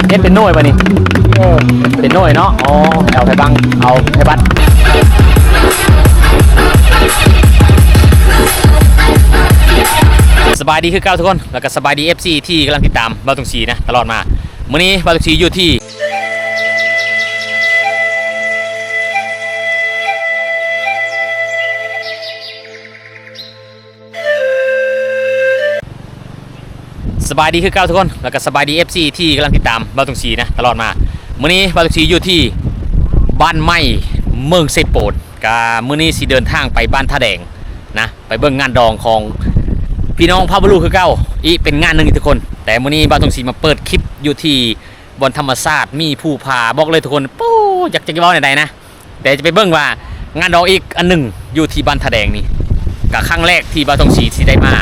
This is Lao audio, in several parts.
ເຮັດເປັນໜ່ວຍບໍ່ນີ້? ເອີ ເປັນໜ່ວຍເນາະ. ອໍ ເອົາໄປບັງ ເອົາໄປບັດ. ສະບາຍດີຄືເກົ່າທຸກຄົນ ແລ້ວກໍສະບາຍດີ ເອັຟຊີ ທີ່ກຳລັງຕິດຕາມບ່າວທຸງສີນະ ຕະຫຼອດມາ. ມື້ນີ້ບ່າວທຸງສີຢູ່ທີ່ ສະບາຍດີຄືເກົ່າທຸກຄົນ ແລ້ວກໍສະບາຍດີ ເອັຟຊີ ທີ່ກຳລັງຕິດຕາມບ່າວທຸງສີນະ ຕະຫຼອດມາ. ມື້ນີ້ບ່າວທຸງສີຢູ່ທີ່ບ້ານໃໝ່ ເມືອງເຊໂປນ. ກະມື້ນີ້ຊິເດີນທາງໄປບ້ານທ່າແດງນະ ໄປເບິ່ງງານດອງຂອງພີ່ນ້ອງພາວບລູຄືເກົ່າ ອີກເປັນງານໜຶ່ງທຸກຄົນ. ແຕ່ມື້ນີ້ບ່າວທຸງສີມາເປີດຄລິບຢູ່ທີ່ບ່ອນທຳມະຊາດ ມີພູຜາ ບອກເລີຍທຸກຄົນ ປູ້ ຢາກ ຈັກຈະເວົ້າແນວໃດນະ. ແຕ່ຈະໄປເບິ່ງວ່າງານດອງອີກອັນໜຶ່ງຢູ່ທີ່ບ້ານທ່າແດງນີ້ ກະຄັ້ງແລກທີ່ບ່າວທົງສີຊິໄດ້ມາ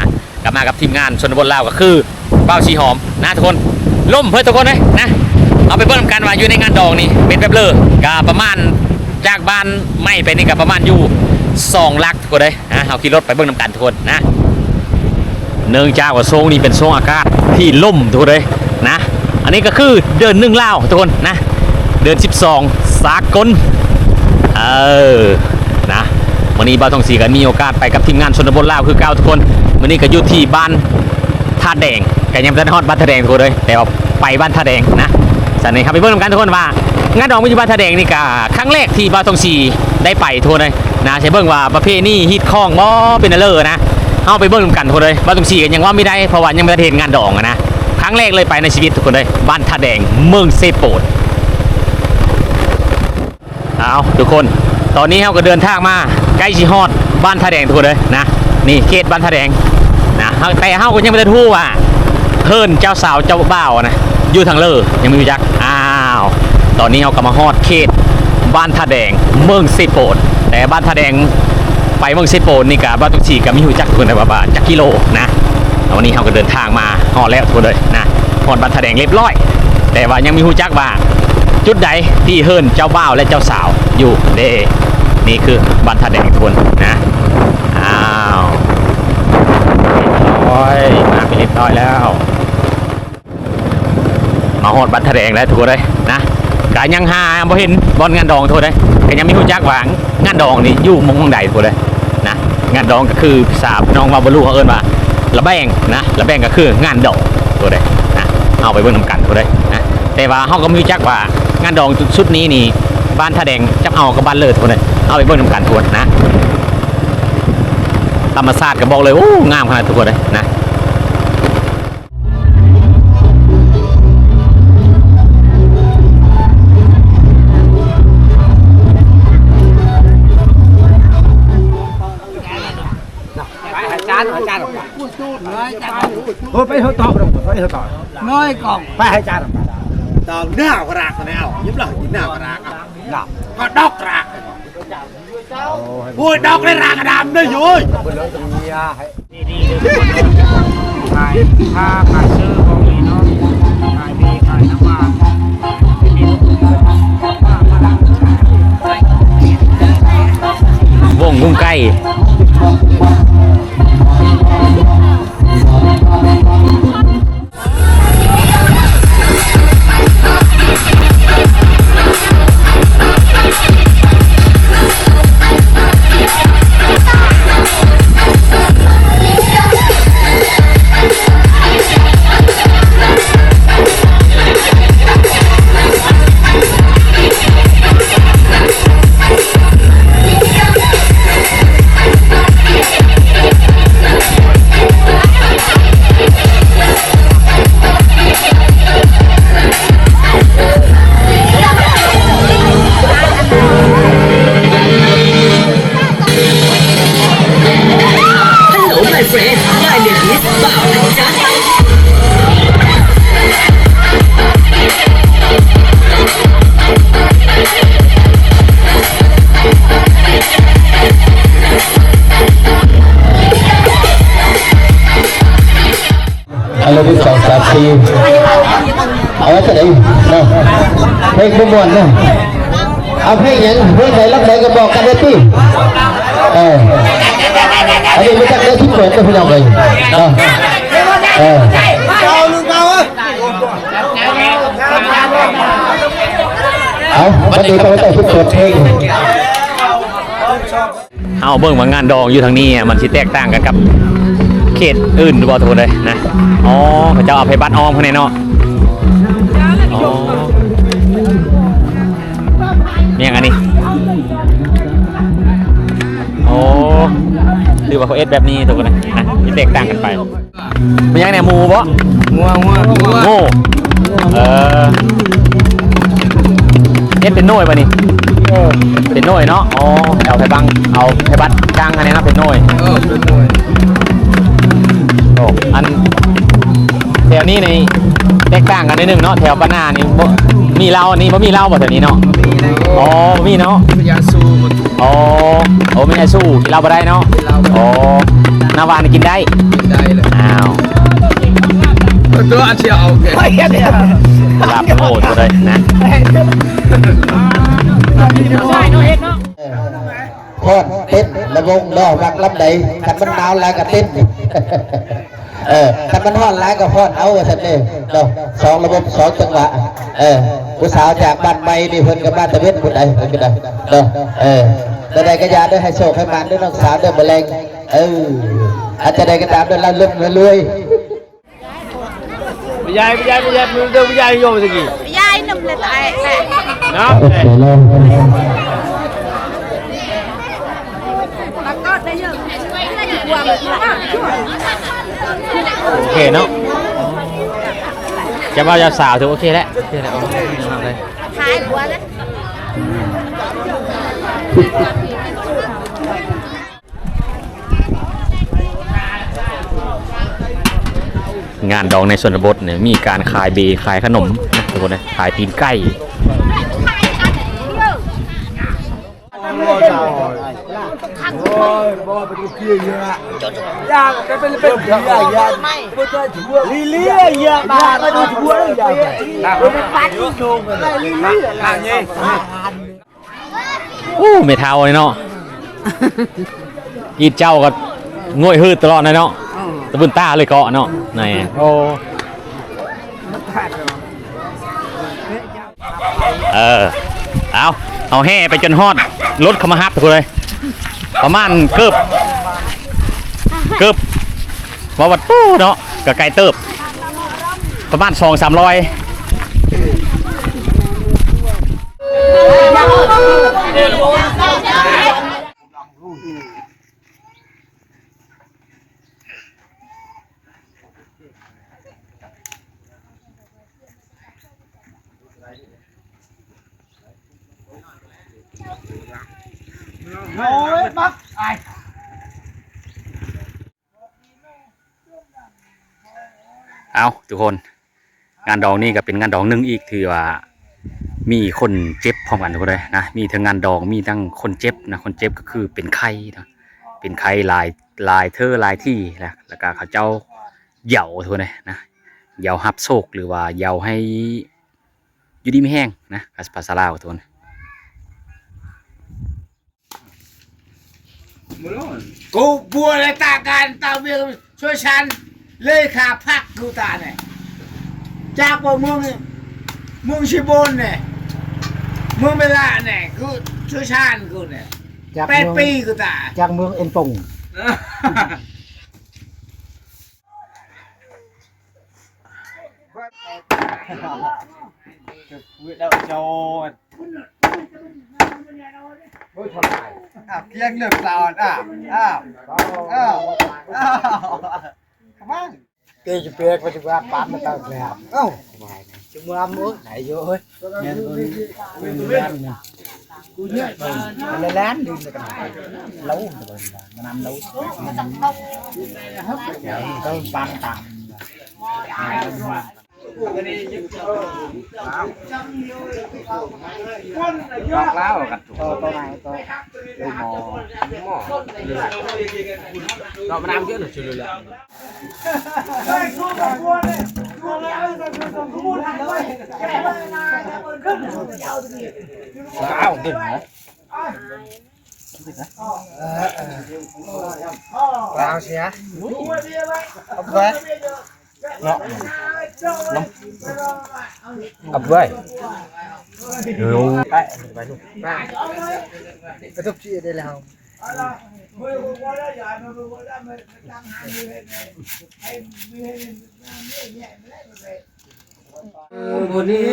ກະມາກັບທີມງານຊົນນະບົດລາວ ກະຄືບ່າວສີຫອມນະທຸກຄົນ. ລົມເພິ່ນທຸກຄົນເອີຍນະ. ເຮົາໄປເບິ່ງນຳກັນວ່າຢູ່ໃນງານດອງນີ້ເປັນແບບເລີ ກະປະມານຈາກບ້ານໃໝ່ໄປນີ້ກະປະມານຢູ່ສອງຫຼັກທຸກຄົນເອີຍ. ນະ ເຮົາຂີ່ລົດໄປເບິ່ງນຳກັນທຸກຄົນນະ. ເນື່ອງຈາກວ່າຊ່ວງນີ້ເປັນຊ່ວງອາກາດທີ່ລົມທຸກຄົນເອີຍນະ. ອັນນີ້ກໍຄືເດືອນໜຶ່ງລາວທຸກຄົນນະ ເດືອນສິບສອງສາກົນ. ເອີ ນະ ມື້ນີ້ບ່າວທອງສີກໍມີໂອກາດໄປກັບທີມງານຊົນນະບົດລາວຄືເກົ່າທຸກຄົນ. ມື້ນີ້ກໍຢູ່ທີ່ບ້ານທ່າແດງ ກໍຍັງບໍ່ທັນຮອດບ້ານທ່າແດງທຸກຄົນເອີຍ ແຕ່ວ່າໄປບ້ານທ່າແດງນະ. ຊັ້ນນີ້ເຮົາໄປເບິ່ງນຳກັນທຸກຄົນວ່າ ງານດອງຢູ່ບ້ານທ່າແດງນີ້ກະຄັ້ງແລກທີ່ບ່າວທອງສີໄດ້ໄປທຸກຄົນເອີຍນະ. ຊິເບິ່ງວ່າປະເພນີຮີດຄອງບໍ່ເປັນແນວເລີນະ. ເຮົາໄປເບິ່ງນຳກັນທຸກຄົນເອີຍ. ບ່າວທອງສີກໍຍັງເວົ້າບໍ່ໄດ້ ເພາະວ່າຍັງບໍ່ທັນເຫັນງານດອງນະ. ຄັ້ງແລກເລີຍໄປໃນຊີວິດທຸກຄົນເອີຍ ບ້ານທ່າແດງ ເມືອງເຊໂປນ. ເອົາ ທຸກຄົນ ຕອນນີ້ເຮົາກໍເດີນທາງມາໃກ້ຊິຮອດບ້ານທ່າແດງທຸກຄົນເອີຍນະ. ນີ້ເຂດບ້ານທ່າແດງນະ ເຮົາ ແຕ່ເຮົາກໍຍັງບໍ່ທັນຮູ້ວ່າເຮືອນເຈົ້າສາວເຈົ້າບ່າວນະຢູ່ທາງເລີ ຍັງບໍ່ຮູ້ຈັກ. ອ້າວ ຕອນນີ້ເຮົາກໍມາຮອດເຂດບ້ານທ່າແດງ ເມືອງເຊໂປນ. ແຕ່ບ້ານທ່າແດງໄປເມືອງເຊໂປນນີ້ກະ ບ່າວທອງສີກະມີຮູ້ຈັກທຸກຄົນ ແຕ່ວ່າ ວ່າຈັກກິໂລນະ. ແລ້ວວັນນີ້ເຮົາກໍເດີນທາງມາຮອດແລ້ວທຸກຄົນເອີຍນະ ຮອດບ້ານທ່າແດງລຽບຮ້ອຍ. ແຕ່ວ່າຍັງມີຮູ້ຈັກວ່າຈຸດໃດທີ່ເຮືອນເຈົ້າບ່າວ ແລະ ເຈົ້າສາວຢູ່ເດ້. ນີ້ຄືບ້ານທ່າແດງທຸກຄົນນະ. ອ້າວ ໂອ້ຍ ມາເປັນລຽບຮ້ອຍແລ້ວ. ມາຮອດບ້ານທ່າແດງແລ້ວທຸກຄົນເອີຍນະ. ກະຍັງຫາບໍ່ເຫັນບ່ອນງານດອງທຸກຄົນເອີຍ. ກະຍັງມີຮູ້ຈັກວ່າງານດອງນີ້ຢູ່ໝ່ອງໃດທຸກຄົນເອີຍນະ. ງານດອງກໍຄືພາສາພີ່ນ້ອງເວົ້າບໍ່ຮູ້ ເຂົາເອີ້ນວ່າລະແບງນະ. ລະແບງກໍຄືງານດອງທຸກຄົນເອີຍນະ. ເຮົາໄປເບິ່ງນຳກັນທຸກຄົນເອີຍນະ. ແຕ່ວ່າເຮົາກໍບໍ່ຮູ້ຈັກວ່າງານດອງຊຸດນີ້ນີ້ ບ້ານທ່າແດງຈັບເອົາກັບບ້ານເລີທຸກຄົນເອີຍ. ເຮົາໄປເບິ່ງນຳກັນທຸກຄົນນະ. ທຳມະຊາດກໍບອກເລີຍ ໂອ້ ງາມຂະໜາດທຸກຄົນເອີຍນະ. ໂອ້ຍ ດອກໄດ້ລາກະດຳເດ້ໂຍຍ. ຂາຍຜ້າຂາຍເສື້ອຂອງນີ້ເນາະ ຂາຍເບ ຂາຍນ້ຳໝາກ ວົງກຸ້ງໄກ່. Hello my friend, my name is บ่າວທັນຈັນ. ເອົາເລີຍ ໜຶ່ງ ສອງ ສາມ ສີ່ ເອົາໄວ້ຊະເດ້ເນາະ ເພງບໍ່ມ່ວນເນາະ. ເອົາເພງຫຍັງ ເພງໃດລຳໃດກໍບອກກັນເດີຕິ. ເອີ ອັນນີ້ມາຈາກເດືອນສິບແປດເດີພີ່ນ້ອງເອີຍເນາະ. ເອີ ເອົາ ລຸງເກົ່າເອີຍ. ເອົາ ບັດນີ້ຂ້າພະເຈົ້າຊິເປີດເພງ. ເຮົາເບິ່ງວ່າງານດອງຢູ່ທາງນີ້ ມັນຊິແຕກຕ່າງກັນກັບເຂດອື່ນຫຼືບໍ່ ທຸກຄົນເອີຍນະ. ອໍ ເຂົາເຈົ້າເອົາໃຜບັດອ້ອມຂ້າງໃນເນາະ. ອໍ ແມ່ນຫຍັງອັນນີ້? ໂອ້ ຫຼືວ່າເຂົາເຮັດແບບນີ້ ທຸກຄົນເອີຍນະ ຊິແຕກຕ່າງກັນໄປ. ແມ່ນຫຍັງແດ່? ໝູບໍ່? ງົວ ງົວ ງົວ. ເອີ ເຮັດເປັນໜ່ວຍບາດນີ້? ເອີ ເປັນໜ່ວຍເນາະ. ອໍ ເອົາໃຜບັງ ເອົາໃຜບັດກາງຫັ້ນແຫຼະເນາະ ເປັນໜ່ວຍ. ເອີ ເປັນໜ່ວຍ. ໂອ້ ອັນ ແຖວນີ້ນີ້ແຕກຕ່າງກັນໜ້ອຍໜຶ່ງເນາະ. ແຖວບ້ານນານີ້ບໍ່ມີເຫຼົ້າ ອັນນີ້ບໍ່ມີເຫຼົ້າບໍ່ແຖວນີ້ເນາະ? ອໍ ບໍ່ມີເນາະ. ອໍ ໂອ້ ແມ່ນອາຊູ ກິນເຫຼົ້າບໍ່ໄດ້ເນາະ. ອໍ ນ້ຳຫວານກິນໄດ້? ກິນໄດ້ເລີຍ. ອ້າວ ຕົວອັນຊິເອົາແກ ລັບໂອດບໍ່ໄດ້ນະ. ເອີ ຮ້ອນເຕັ້ນລະວົງເນາະ ມັກລຳໃດ ຄັນມັນໜາວຫຼາຍກໍເຕັ້ນ. ເອີ ຄັນມັນຮ້ອນຫຼາຍກໍຟ້ອນເອົາ ວ່າຊັ້ນເດ້ເນາະ. ສອງລະບົບ ສອງຈັງຫວະ. ເອີ ຜູ້ສາວຈາກບ້ານໃໝ່ນີ້ ເພິ່ນກໍມາຕາເວັນພຸ້ນໃດ໋ ເພິ່ນກໍໄດ້ເນາະ. ເອີ ແນວໃດກໍຢ່າເດີ ໃຫ້ໂຊກໃຫ້ໝານເດີນ້ອງສາວເດີ ມື້ແລງ. ເອີ ອັນຈັ່ງໃດກໍຕາມເດີ ລຳລວຍ. ຍາຍ ຍາຍ ຍາຍ ມືເດີ ຍາຍ ໂຍມຕະກີ້ ຍາຍນຳເລີຍຕາຍແທ້ເນາະ. ໂອເຄເນາະ ໂອເຄເນາະ. ຈະເວົ້າເຈົ້າສາວຖືໂອເຄແລ້ວ ໂອເຄແລ້ວ ເອົາເລີຍ. ຂາຍຫົວເລີຍ. ງານດອງໃນຊົນນະບົດນີ້ ມີການຂາຍເບ ຂາຍຂະໜົມນະ ທຸກຄົນນະ ຂາຍຕີນໄກ່. ໂອ້ ແມ່ເຖົ້ານີ້ເນາະ ອີດເຈົ້າກໍງວຍຮືດຕະຫຼອດນະເນາະ. ອືມ ຕະບຶນຕາເລີຍເກາະເນາະ ນີ້. ໂອ້ ເອີ ເອົາ ເຮົາແຫ່ໄປຈົນຮອດລົດເຂົາມາຮັບ ທຸກຄົນເອີຍ. ປະມານເກືອບ ເກືອບ ວ່າວັດປູເນາະ ກໍໄກເຕີບ ປະມານສອງສາມຮ້ອຍ. ໂອ້ຍ ບັກ ອ້າຍ. ເອົາ ທຸກຄົນ ງານດອງນີ້ກໍເປັນງານດອງໜຶ່ງອີກທີ່ວ່າມີຄົນເຈັບພ້ອມກັນ ທຸກຄົນເອີຍນະ. ມີທັງງານດອງ ມີທັງຄົນເຈັບນະ. ຄົນເຈັບກໍຄືເປັນໄຂ້ນະ ເປັນໄຂ້ຫຼາຍ ຫຼາຍເທື່ອຫຼາຍທີ່ນະ. ແລ້ວກໍເຂົາເຈົ້າເຍົາ ທຸກຄົນເອີຍນະ ເຍົາຮັບໂຊກ ຫຼືວ່າເຍົາໃຫ້ຢູ່ດີມີແຮງນະ ພາສາລາວ ທຸກຄົນ. ກູບົວແລະຕາການຕາວຽງຊ່ວຍຊານ ເລຂາພັກກູຕາແນ່ ຈາກບໍ່ເມືອງ ເມືອງຊິໂບນແນ່ ເມືອງເບລາແນ່ ກູຊ່ວຍຊານກູແນ່ ຈາກແປດປີກູຕາ ຈາກເມືອງເອັນປົງ. ເອົາ ກຽງເລີກສາວ ອ້າວ ອ້າວ ອ້າວ ເກຈະເປກປະຕິບັດປານມາຕັ້ງແລ້ວ ເອົ້າ ສະບາຍ ຊິມາເມືອງໄດໂຍ ເອີຍ ແມ່ນບໍ່ ເປັນແມ່ນ ກູເຍ ແລ່ນດິນກັນ ເລົ່າ ມານຳເລົ່າ ເຈົ້າປັນຕາມ ລອກລາວກັນ ໂຕ ໂຕໄໝ ໂຕ ໂຕໝໍ ໝໍ ເນາະ ມານຳເທື່ອໜຶ່ງ ລາວເດັ່ນນະ ລາວເສຍ ເອົາໄປ. ເນາະ ເອົາໄວ້ ເອີ ໄປ ໄປລູກ ກະທົບຊີໄດ້ແລ້ວ. ມື້ນີ້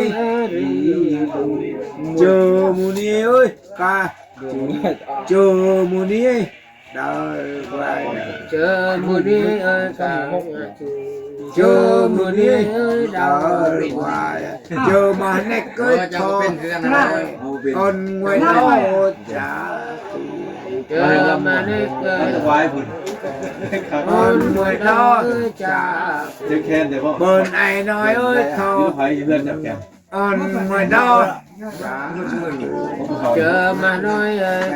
ເຈີມື້ນີ້ເອີຍ ກາ ເຈີມື້ນີ້ ເດີໄວ້ ເຈີມື້ນີ້ເອີຍ ກາ ເຈີມື້ນີ້ເອີຍ ເດີໄວ້ ເຈີມາເນັກເກີດ ເຈົ້າກໍເປັນຄືກັນນະ ອ່ອນງວຍໂຕຈາ ເຈີມາເນັກເກີດ ໄວ້ພຸ້ນ ອ່ອນງວຍໂຕຈາ ເຈັບແຂນເດ້ບໍ່ ເບິ່ນໄອ້ນ້ອຍເອີຍ ເຂົາ ຢູ່ໃຜຢູ່ເຮືອນຈັບແຂນ ອ່ອນງວຍໂຕຈາ ເຈີມານ້ອຍເອີຍ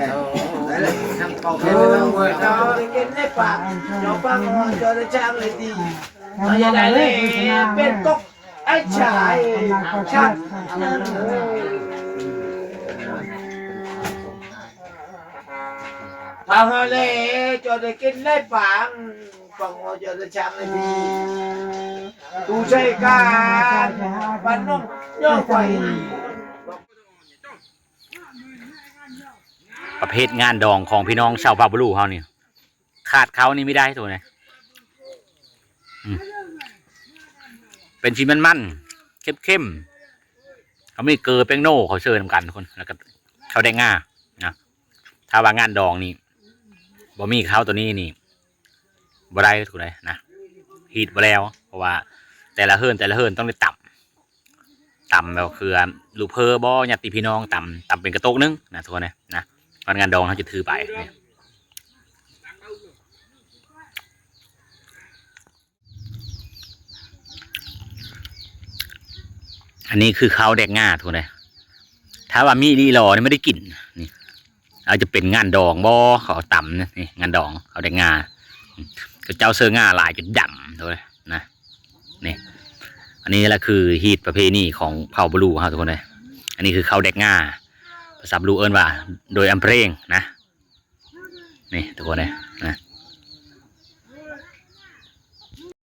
ເຂົາ ເອີ ງວຍໂຕ ເກັນໃນປາກ ເຈົ້າຟັງເຈົ້າໄດ້ຈ້າງເລີຍຕິ ເອົາຢ່າໄດ້ເລີຍ ເປັນກົກ ໄອ້ຊາຍ ພາເຮົາເລ ເຈົ້າໄດ້ກິນໄດ້ປັງ ປັງເຮົາເຈົ້າໄດ້ຊ່າງໄດ້ດີ ຕູໃຊ້ການ ບ້ານນ້ອງຍ້ອງໄປ. ປະເພດງານດອງຂອງພີ່ນ້ອງຊາວເຜົ່າບລູເຮົານີ້ ຂາດເຂົານີ້ບໍ່ໄດ້ໂຕນີ້ ອືມ ເປັນສີມັນໆ ເຄັມໆ ເຂົາມີເກີແປ້ງໂນ ເຂົາເຊີນຳກັນທຸກຄົນ ແລ້ວກໍເຂົ້າແດກງານະ ຖ້າວ່າງານດອງນີ້ບໍ່ມີເຂົ້າໂຕນີ້ນີ້ບໍ່ໄດ້ທຸກຄົນເອີຍນະ ຮີດບໍ່ແລ້ວ ເພາະວ່າແຕ່ລະເຮືອນ ແຕ່ລະເຮືອນຕ້ອງໄດ້ຕຳ ຕຳແບບເຄືອລູກເພີບໍ່ ຍາດຕິພີ່ນ້ອງຕຳ ຕຳເປັນກະໂຕກໜຶ່ງນະທຸກຄົນເອີຍນະ ງານດອງເຮົາຈະຖືໄປນີ້ ອັນນີ້ຄືເຂົ້າແດກງາທຸກຄົນເອີຍ ຖ້າວ່າມີອີ່ຫຼີຫຼໍນີ້ບໍ່ໄດ້ກິນນີ້ ອາດຈະເປັນງານດອງບໍ່ ເຂົາເອົາຕຳນີ້ ງານດອງເຂົ້າແດກງາ ເຂົາເຈົ້າເຊີງາຫຼາຍຈົນດຳໂຕນະ ນີ້ ອັນນີ້ແຫຼະຄືຮີດປະເພນີຂອງເຜົ່າບລູເຮົາທຸກຄົນເອີຍ ອັນນີ້ຄືເຂົ້າແດກງາ ພາສາບລູເອີ້ນວ່າໂດຍອຳເພງນະ ນີ້ທຸກຄົນເອີຍນະ